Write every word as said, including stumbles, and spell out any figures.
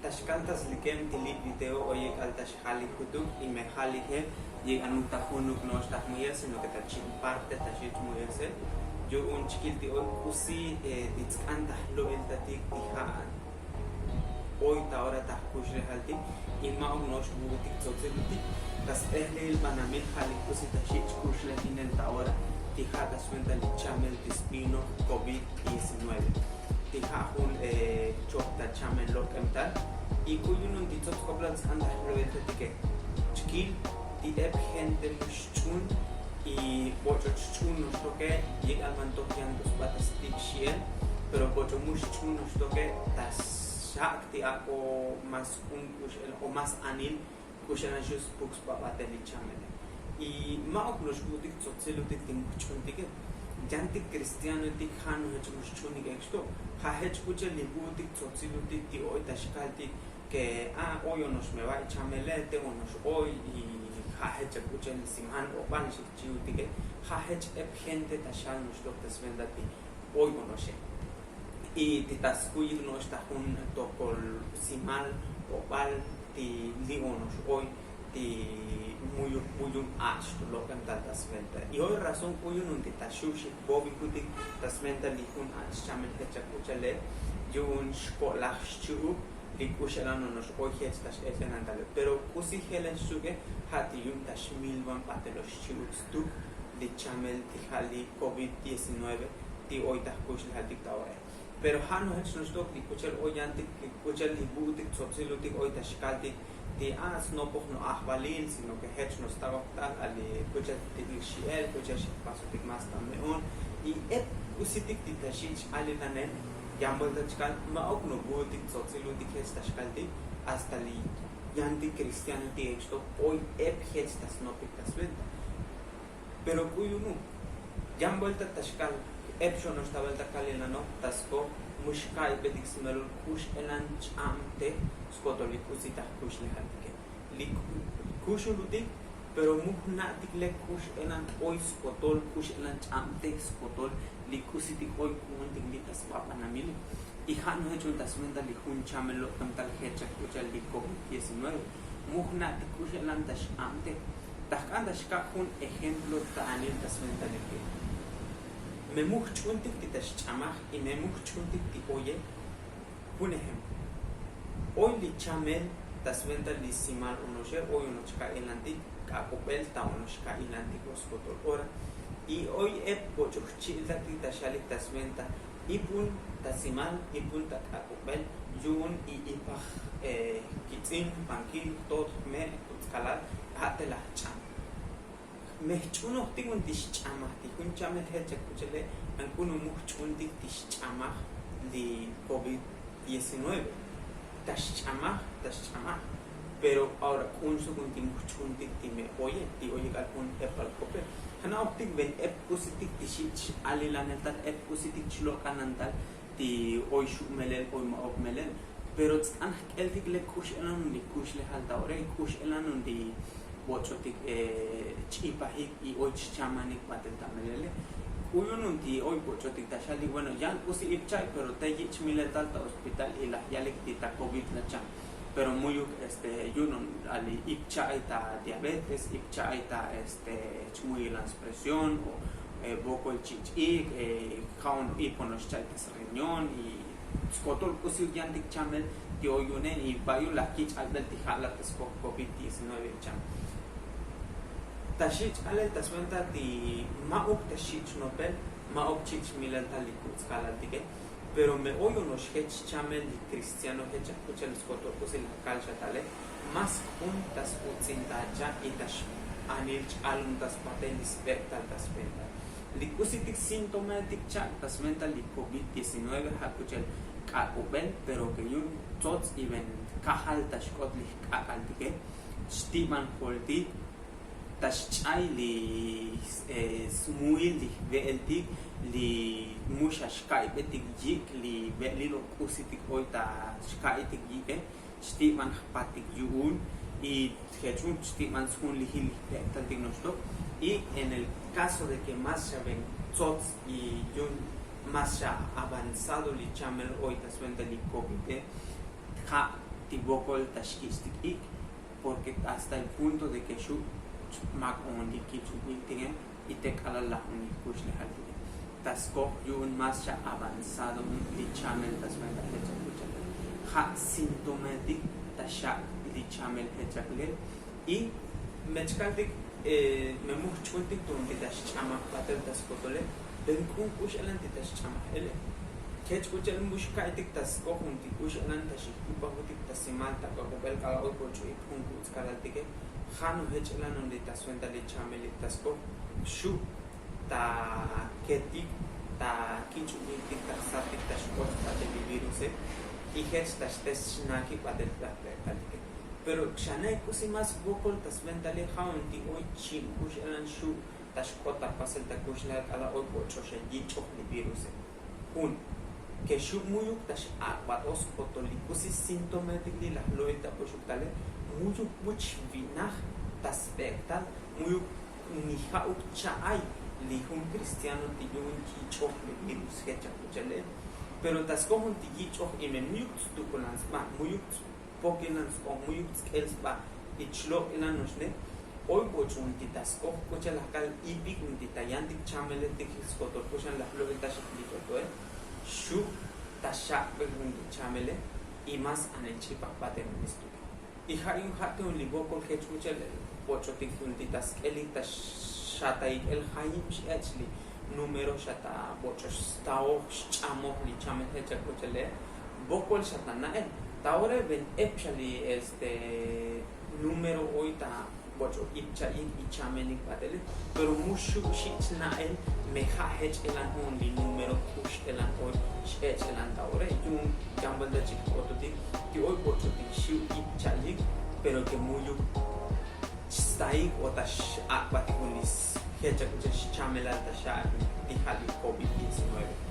Ta xkal ta slikem ti li' video oy ek'al ta xjalik jutuk y me jalik je yek'anuk ta junuk no'ox ta jmuyel sino ke ta chin parte ta xich' muyesel. Yu'un chkil ti oy k'usi ti tsk'an ta jlo'iltatik ti ja' oy ta ora ta jkuxlejaltik y ma'uk no'ox vu'utik tzotzilutik ta sb'ejlil b'anamil jalik k'usi ta xich' kuxlejinel ta ora ti ja' ta swenta li chamel ti sb'inoj covid diecinueve ti ja' jun chop ta chamel lok'em tal. Y k'u yu'un ti tzob sk'oplal tsk'an ta jlo'iltatike chkil ti ep gente mux ch'un y boch'och ch'un noxtoke yek'al man toj yan to sba ta stik' xi'el pero boch'o mux ch'un noxtoke ta xak' ti ak'o mas k'un k'uxel o mas anil k'uxelan xu' spuk sba batel li chamele. Y ma'uk no'ox vu'utik tzotzilutik ti mux ch'untike. Yantik cristianoetik ja' nojech mux ch'unik ek xto' ja' jech k'u chel li vu'utik tzotzilutik ti oy ta xkaltik ke a oy ono'ox me ba'i chamele te ono'ox oy y ja' jech k'u chel siman o b'an xik chi'utike. Ja' jech ep gente ta xal no'ox toj ta sventa ti oy ono'oxe. Y ti ta skuyik no'ox ta jun tokol simal o b'al ti li' ono'ox oy ti muyuk b'uyun ach' to lok'em tal ta sventa y oy razón k'u yu'un ti ta xu' xik b'ovikutik ta sventa li jun ach' chamel jech k'u chele yu'un xko'laj xchi'uk li k'uxelan ono'ox oy jech ta x'ech'enan tale pero k'usi jelen xchuk'e ja' ti yu'un ta xmilvan b'atelox xchi'uk stuk li chamel ti ja' li covid diecinueve ti oy ta jkuxlejaltik ta ore. Pero ja' nojech noxtok li k'u chel oy yantik k'u chel li vu'utik tzotzilutik oy ta xkaltik ti a snopoj no ajvalil sino ke jech no stabaj tal a li k'u chel ti xi'el k'u chel xik pasotik mas ta me'on y ep k'usitik ti ta xich' alilanel yan vuelta chkal ma'uk no vu'utik tzotzilutik jech ta xkaltik hasta li yantik cristianoetik jech to oy ep jech ta snopik ta sventa. Pero k'u yu'un yan vuelta ta xkal ep xono'ox ta vuelta kalilano'ob ta skoj mux ka'ib'etik smelol k'uxelan ch'abtej skotol li k'usi ta jkuxlejaltike. Li kuxulutik pero mux na'tik lek k'uxelan oy skotol k'uxelan ch'abtej skotol li k'usitik oy ku'untik li' ta sba b'anamili. Y ja' nojech yu'un ta sventa li jun chamel lok'em tal jech k'u chel li covid diecinueve mux na'tik k'uxelan ta x'abtej. Ta jk'an ta xkak' jun ejemplo ta anil ta sventa li ke me mux ch'untik ti ta xch'amaj y me mux ch'untik ti oye. Jun ejemplo oy li chamel ta sventa li simal ono'oxe oy ono'ox ka'ilantik k'ak'ub'el ta ono'ox ka'ilantik o skotol ora. Y oy ep boch'oj chi'iltatik ta xalik ta sventa ipun ta simal ipun ta k'ak'ub'el yu'un y ipaj kitz'in pankil jtot jme' jtut skalal a' te laj ch'am. Me jch'unojtik un ti xch'amaj ti jun chamel jech k'u chele an k'u no mux ch'untik ti xch'amaj li covid diecinueve. Ta xch'amaj ta xch'amaj pero ahora k'un suk un ti mux ch'untik ti me oye ti oye k'al jun epal k'ope ja' na'ojtik ven ep k'usitik ti xich' alilanel tal ep k'usitik chlok'anan tal ti oy xu' melel oy ma'ok melel. Pero tsk'an jk'eltik lek k'uxelan un li kuxlejal ta ore k'uxelan un li boch'otik ch'ipajik y oy chchamanik batel ta melele. K'u yu'un un ti oy boch'otik ta xalik bueno yan k'usi ip cha'i pero te yich' milel tal ta hospital y laj yalik ti ta covid la cham. Pero muyuk este yu'un un ali ip cha'i ta diabetes ip cha'i ta este chmuyilan spresión o bokol chich'ik ja'un ip ono'ox cha'i ta sriñón y skotol k'usi yantik chamel ti oy yu'une y ba yu'un laj kich' alb'el ti ja' la ta skoj covid diecinueve cham. Ta xich' alel ta sventa ti ma'uk ta xich' nopel ma'uk chich' milel tal li kutz kalaltike. Pero me oy ono'ox jech chamel li cristiano jech aj k'u chel skotol k'usi laj kalxa tale mas k'un ta sputz'in ta cha' y ta x'anil ch'alum ta sbatel li sbek' tal ta sventa. Li k'usitik síntomaetik chak' ta sventa li covid diecinueve ja' k'u chel k'ak'ub'el pero ke yu'un tzotz y ven kajal ta xk'ot li jk'ak'altike xtiban joltik ta xch'ay li smuil li jve'eltik li mu xa xka'ib'etik yik' li ve'lil o k'usitik oy ta xka'itik yik'e xtiban jpatik yu'un y jech un xtiban sjun lijil li jve'eltaltik noxtok. Y en el kaso de ke mas xa ven tzotz y yu'un mas xa avanzado li chamel oy ta sventa li covide ja' Ti vokol ta xkich'tik ik', porke hasta el punto de ke xu' mak'on li kich'ubik tike y te k'alal laj un li kuxlejal tike. Ta skoj yu'un más xa avanzado un li chamel ta sventa jechak uchalel, ja' sintometik ta xa' li chamel jechak lel. Y me chkaltik me muj ch'ultik tu'un ti ta xch'amaj batel ta skotole. Pero k'un k'u x'elan ti ta xch'amaj ele. Jech k'u cha'el mu xka'ytik ta skoj jun ti k'u x'elan ta xik'upajutik ta simal ta k'akubel k'ala' oy koch'u'ik jun kutz'kalal tike. Ja' no jech elan jun ti ta sventa li chamelik ta skoj xu' ta ketik ta kich'ubiktik ta jsartik ta xk'ot ta te li viruse. Y jech ta xtes xnakik batel ta jbek'al tike. Pero xane k'usi más vokol ta sventa li ja' jun ti oy chin k'u x'elan xu' ta xk'ot ta pasel ta kuxlejal k'ala' oy boch'o xa yich'oj li viruse. Jun ke xu' mu'yuk ta x'ak'bat o skotol li k'usi sintometik li laj lo'il ta boch'uk tale. Mu'yuk buch xvi'naj ta sbek'tal. Mu'yuk ni ja'uk cha'ay li jun kristiano ti yu'un yich'oj li virus jechak uchalel. Pero ta skoj jun ti yich'oj y me mu'yuk tstuk'ulan sba, mu'yuk pokilan sk'oj, mu'yuk tsk'el sba y chlok'ilan noxne. Oy boch'un ti ta skoj k'u cha'el laj kal ipik jun ti ta yantik chameletik skotol k'u xan laj lo'il ta xik li toto'e. Xu' ta xak'bek jun ti chamele y más anel ch'ipaj batel jun li stukel. Y ja' yu'un ja' ti jun li vokol jech k'u cha'el boch'otik jun ti ta sk'elik ta xataik el jayib x'ech' li número xa ta boch'o xtaoj xch'amoj li chamel jechak k'u cha'ele. Vokol xa ta na'el ta ore ven ep xa li este número oy ta boch'o ip cha'yik y chamelik batelik. Pero mu xu' xich' na'el me ja' jech' elan jun li número k'u x'elan oy x'ech' elan ta ore yu'un yan balta chik k'ototik ti oy boch'otik xu' ip cha'yik. Pero ke mu'yuk xstaik o ta x'ak'batik jun li jechak k'u cha'el xchamelal ta xa' ti ja' li covid diecinueve.